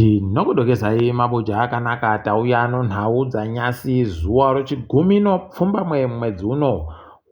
Tinokudokezai mabuja akanaka tauya nonhau dzanyasi zuva rochigumi nopfumbamwe mwedzi uno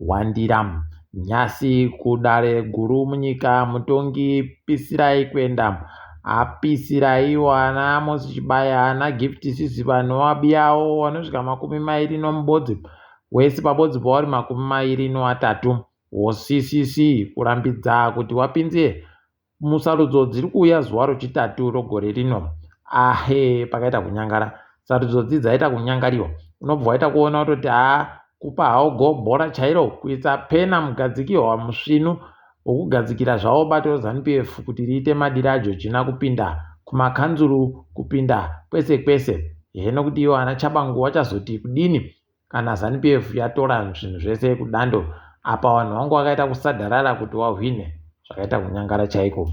wandira. Nyasi kudare guru munyika mutongi Pisirai Kwenda apisiraiwo ana Amos Chibaya ana Gift Siziba nowabiyawo wanosvika 20 nomubodzi wese pabodzi pauri 23 woCCC kurambidza kuti wapinze Musarudzo dziri kuuya zuva rochitatu rogore rino. Ahe pakaita kunyangara. Sarudzo dzi dzaita kunyangariwa. Unobva waita kuona kutoti haa kupa hawo go bhora chairo kuisa pena mugadzikihwa musvinu wokugadzikira zvawo bato reZanu PF kuti riite madiro aJojina kupinda kumakanzuru kupinda kwese kwese. Heno kuti iwo ana Tshabangu wachazoti kudini Kana Zanu PF yatora zvinhu zvese kudando apa vanhu vangu vakaita kusadharara kuti wahwine zvakaita kunyangara chaiko.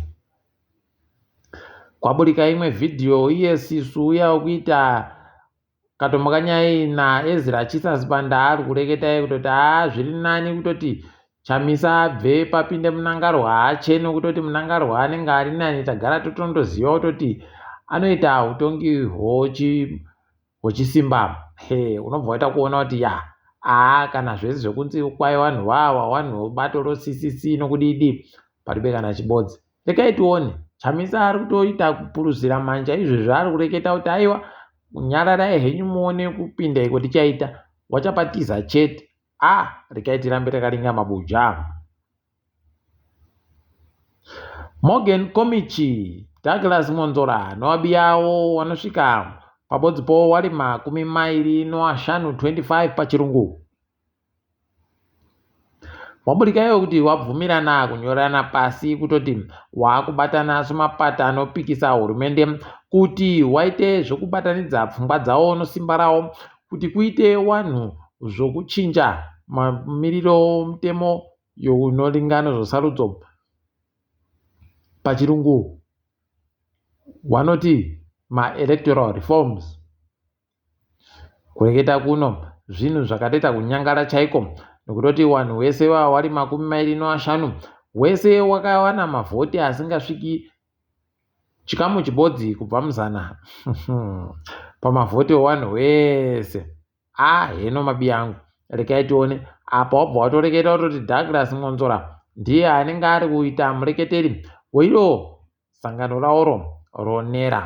Kwaburika imwe vhidhiyo iye sisu uya wekuita katomukanyai naEzra Chisa Sibanda ari kureketa iye kutoti haa zviri nani kutoti Chamisa abve papinde Mnangarwa haachene kutoti Mnangarwa anenge ari nani tagara totondoziva kutoti anoita hutongi hochi wechisimba he unobva waita kuona kuti ya aa kana zvese zvekunzi kwai vanhu vawa vanhu vebato roccc nokudidi paribe kana chibodzi rekai tione chamisa ari kutoita kupuruzira manja izvezvi ari kureketa kuti aiwa nyararai henyu muone kupinda iko tichaita wachapatiza chete a rekai tirambe takaringa mabuja Morgan Komichi, Douglas Mwonzora noAbiyawo wanosvika pabodzi po wari 25 25 pachirungu. Waburika iwe kuti wabvumirana kunyorerana pasi kutoti waakubatana semapato anopikisa hurumende kuti waite zvekubatanidza pfungwa dzawo nosimba rawo kuti kuite wanhu zvokuchinja mamiriro mutemo yonoringana zvosarudzo pachirungu wanoti maelectoral reforms kureketa kuno zvinhu zvakatoita kunyangara chaiko nokutoti wanhu wese vava wari 25 wese wakawana mavhoti asingasviki chikamu chibodzi kubva muzana pamavhoti ewanhu wese Ah heno mabiya angu rekai tione apa wabva watoreketa wototi Douglas Mwonzora ndiye anenge ari kuita mureketeri weiro sangano raoro ronera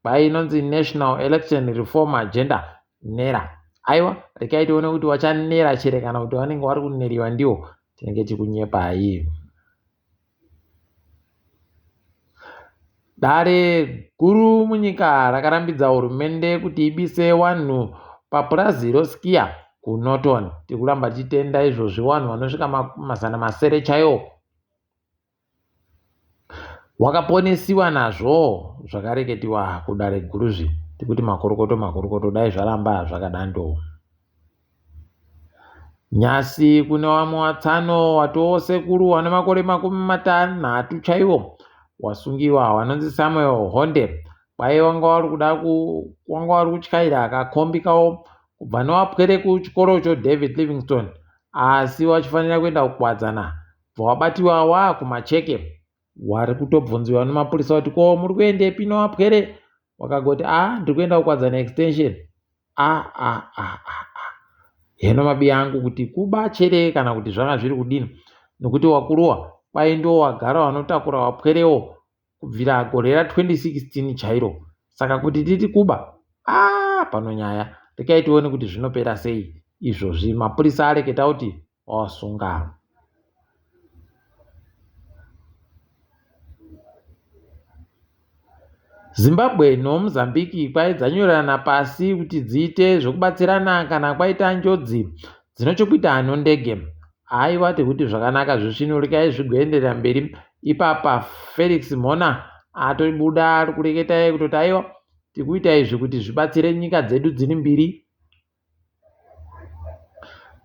kwai inonzi National Election Reform Agenda nera aiwa rekai tione kuti wachanera chere kana kuti vanenge vari kuneriwa ndiwo tinenge tikunyepai Dare guru munyika rakarambidza hurumende kuti ibise wanhu papurazi roSkiya kuNorton. Tiri kuramba tichitenda izvozvi wanhu vanosvika 600 chaiwo wakaponesiwa nazvo zvakareketiwa kudare guru zvi. Tikuti makorokoto makorokoto dai zvaramba zvakadando. Nyasi kune wamwe watsano watoo sekuru wane makore 60 chaiwo wasungiwa wanonzi Samuel Honde. Kwai wanga wari kuda wanga wari kutyaira kakombi kawo kubva newapwere kuchikoro choDavid Livingstone asi wachifanira kuenda kuKuwadzana bva wabatiwa waakumacheke. Wari kutobvunziwa nemapurisa kuti ko muri kuendepi newapwere wakagoti a ah, ndiri kuenda kukwadzana extension a ah, a ah, a a heno mabiya angu kuti kuba chere kana kuti zvanga zviri kudini nokuti wakuruwa kwai ndo wagara wanotakura wapwerewo kubvira gore ra 2016 chairo saka kuti titi kuba a pano nyaya rekai tione kuti zvinopera sei izvozvi mapurisa areketa kuti wawasunga Zimbabwe noMozambique kwai dzanyorerana pasi kuti dziite zvekubatsirana kana kwaita njodzi dzinochokuita nondege. Haiwa tekuti zvakanaka zvisvinurikai zvigoenderera mberi. Ipapa Felix Mhona atobuda ari kureketa iye kutoti aiwa tikuita izvi kuti zvibatsire nyika dzedu dziri mbiri.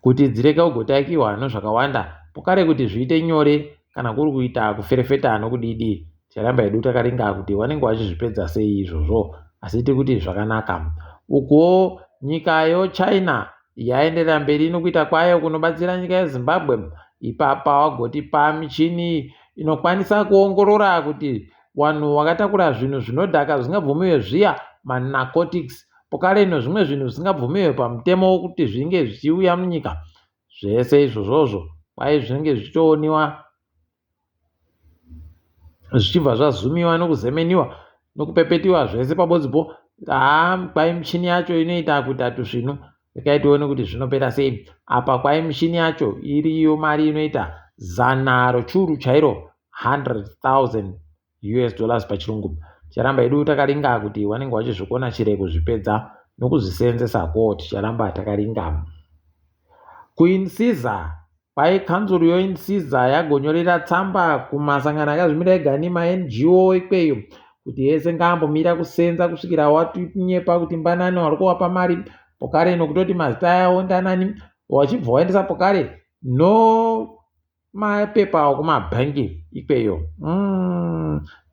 Kuti dzirege kugotakiwa nozvakawanda pokare kuti zviite nyore kana kuri kuita kuferefeta nokudidi ticharamba hedu takaringa kuti wanenge wachizvipedza sei izvozvo asi tiri kuti zvakanaka ukuwo nyika yochina yaenderera mberi nokuita kwayo kunobatsira nyika yezimbabwe ipapa wagotipa michini inokwanisa kuongorora kuti. Wanhu wakatakura zvinhu zvinodhaka zvisingabvumiwe zviya, manarcotics, pokare nezvimwe zvinhu zvisingabvumiwe pamutemo kuti zvinge zvichiuya munyika. Zvese izvozvozvo kwai zvinenge zvichitooniwa zvichibva zvazumiwa nokuzemeniwa nokupepetiwa zvese pabodzipo. Haa, kwai michini yacho inoita kuita tusvinu. Rekai tione kuti zvinopera sei. Apa kwai michini yacho iriyo mari inoita zana rochuru chairo, 100,000 US dollars pachirungu. Ticharamba hedu takaringa kuti wanenge wachizvikona chire kuzvipedza nokuzviseenzesa ko ticharamba takaringa. KuInsiza, kwai kanzuru yoInsiza yagonyorera tsamba kumasangano akazvimira ega nemaNGO ikweyo kuti ese ngaambomira kusenza kusvikira watinyepa kuti mbanani wari kuwapa mari pokare nokutoti mazita ayawo ndanani wachibva waendesa pokare no mapepa okumabhangi ikweyo.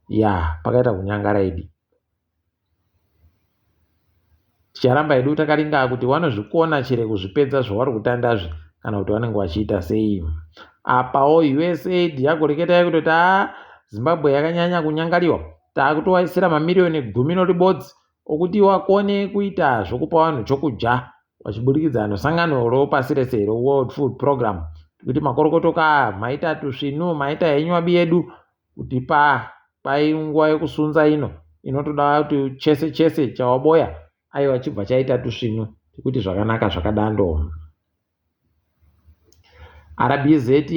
Ya, pakaita kunyangara idi. Ticharamba hedu takaringa kuti wanozvikona chere kuzvipedza zvavari kutandazvi kana kuti vanenge vachiita sei. Apawo USAID yagoreketai kutoti a Zimbabwe yakanyanya kunyangariwa, taakutowaisira mamiriyoni gumi noribodzi okuti wakone kuita zvokupa vanhu chokudya vachiburikidza nosangano ropasi rese reWorld Food Program. Kuti makorokoto ka, maita tusvinu, maita henyu abi yedu kutipa kwai nguva yekusunza ino inotoda kuti chese chese chawaboya aiwa chibva chaita tusvinu, tikuti zvakanaka zvakadando. RBZ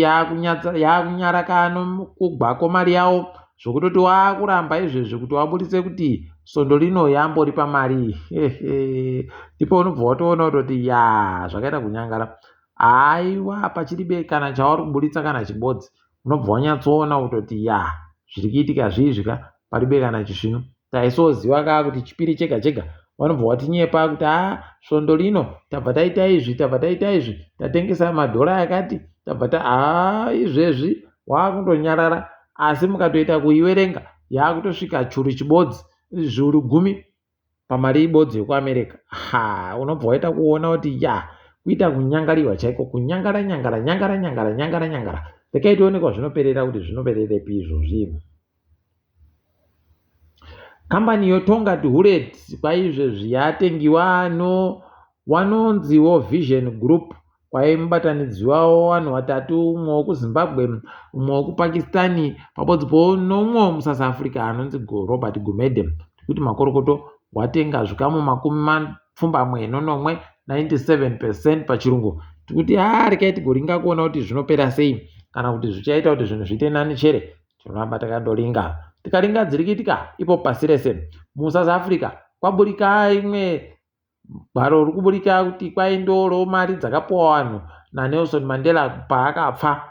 yakunyara kano kugwako mari yawo zvokutoti wakuramba izvezvi kuti waburitse kuti svondo rino yambori pamari. Ndipo unobva watoona kutoti ya zvakaita kunyangara. Haiwa, pachiribe kana chauri kuburitsa kana chibodzi, unobva wanyatsoona kutoti ya zviri kuitika zviizvi ka paribe kana chisvinu. Taisoziva ka kuti chipiri chega chega vanobva watinyepa kuti a svondo rino tabva taita izvi, tabva taita izvi, tatengesa madhora akati, tabva ta haa izvezvi waakundonyarara. Asi mukatoita kuiverenga yaakutosvika churu chibodzi, zviuru gumi pamari ibodzi yekuAmerica. Ha, unobva waita kuona kuti ya kuita kunyangariwa chaiko, kunyangara nyangara nyangara nyangara nyangara nyangara. Rekai tione kwazvinoperera kuti zvinopererepi izvozvi. Kambani yoTongaat Hulett kwaizvezvi yatengiwa no wanonziwo Vision Group, kwaimubatanidziwawo vanhu vatatu, umwe wekuZimbabwe, umwe wekuPakistani pabodzipo nomumwe wemuSouth Africa anonzi Robert Gumede. Kuti makorokoto watenga zvikamu 87, 97% pachirungu. Tikuti haa rekai tigoringa kuona kuti zvinopera sei kana kuti zvichaita kuti zvinhu zviite nani chere. Tinoramba takandoringa, tikaringa dziri kuitika ipo pasi rese. MuSouth Africa kwaburika imwe gwaro riri kuburika kuti kwaindoro mari dzakapuwa vanhu naNelson Mandela paakafa.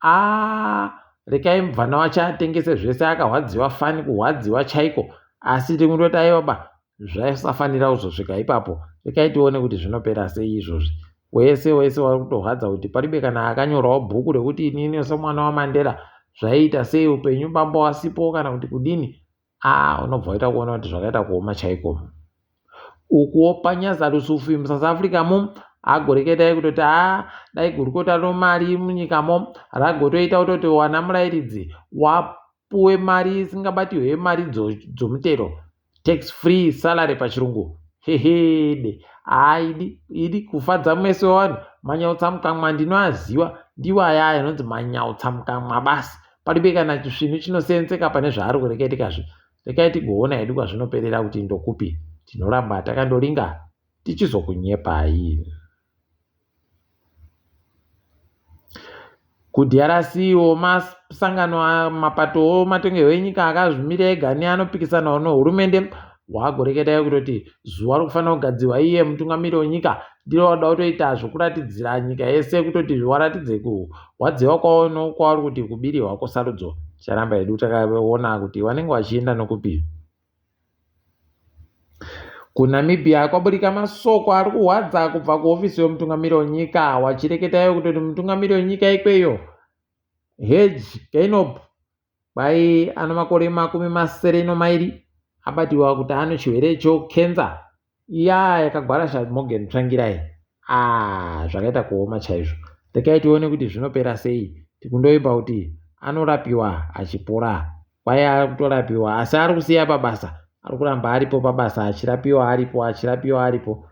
A rekai mubvana wacho atengese zvese, akahwadziwa fani, kuhwadziwa chaiko, asi tingundoti aiwa ba zvaisafanira kuzosvika ipapo. Rekai tione kuti zvinopera sei izvozvi. Wese wese wari kutohwadza kuti paribe kana akanyorawo bhuku rekuti inini semwana waMandela zvaiita sei upenyu bambo wasipo kana kuti kudini. A unobva waita kuona kuti zvakaita kuoma chaiko. Ukuwo paNyaza Lusufi muSouth Africa mo agoreketai kutoti a dai gurukota romari munyikamo ragotoita kutoti wana murairidzi wapuwe mari isingabatiwe mari dzomutero, tax free salary pachirungu. Hehede, haidi idi kufadza meso evanhu. Manyautsa mukamwa ndinoaziva, ndiwo aya anonzi manyautsa mukamwa basi. Paribe kana chisvinu chinosenzeka pane zvaari kureketekazve. Rekai tigoona hedu kwazvinoperera kuti ndokupi. Tinoramba takandoringa tichizokunyepai. KuDRC wo masangano mapato matongerwo enyika akazvimira ega neanopikisanawo nehurumende wagoreketai kutoti zuva rikufanira kugadzirwa iye mutungamiri wenyika ndiro wada kutoita zvokuratidzira nyika yese kutoti waratidze kurwadziwa kwavo nokwavari kuti kubiriwa kwosarudzo. Ticharamba hedu takaona kuti vanenge vachienda nokupi. KuNamibia kwaburika masoko ari kuhwadza kubva kuhofisi yomutungamiri wenyika wachireketayo kutoti mutungamiri wenyika ikweyo Hage Geingob kwai ano makore 72 abatiwa kuti ano chirwere chokenza iya yakagwarasha Morgan Tsvangirai. Ah, zvakaita kuoma chaizvo. Rekai tione kuti zvinopera sei. Tikundoimba kuti anorapiwa achipora. Kwai ari kutorapiwa asi ari kusiya pabasa, ari kuramba aripo pabasa achirapiwa aripo, achirapiwa aripo.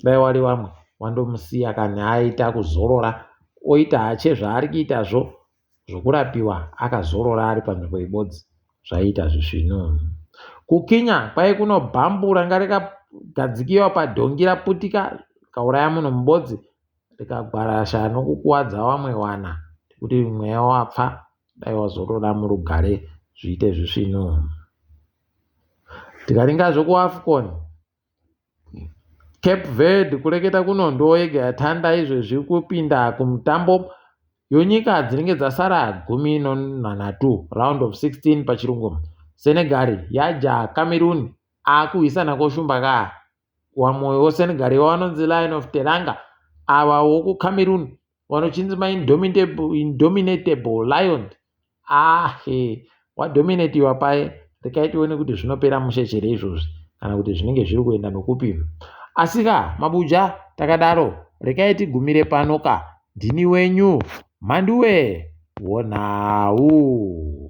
Dai wari wamwe wandomusiya kana aita kuzorora oita hache zvaari kuitazvo zvokurapiwa akazorora ari panzvimbo ibodzi zvaiita zvisvinu. KuKenya kwai kuno bhambu ranga rakagadzikiwa padhongi raputika rikauraya munhu mubodzi rikagwarasha nokukuwadza vamwe wana kuti mweya wapfa dai wazorora murugare zviite zvisvinu. Tikaringazve kuAfcon Cape Verde kureketa kuno ndoyega yatanda izvezvi kupinda kumutambo yonyika dzinenge dzasara 13, round of 16 pachirungu. Senegal yaja Cameroon akuhwisana kwoshumba ka. Wamwe woSenegal vanonzi Lion of Teranga, ava wokuCameroon vanochinzi maIndomitable Lions. Ahe, wadominatiwa paye, rekai tione kuti zvinopera mushe chere izvozvi kana kuti zvinenge zviri kuenda nokupi. Asi ka mabuja takadaro, rekai tigumire pano ka. Ndini wenyu Mhanduwe wonhau.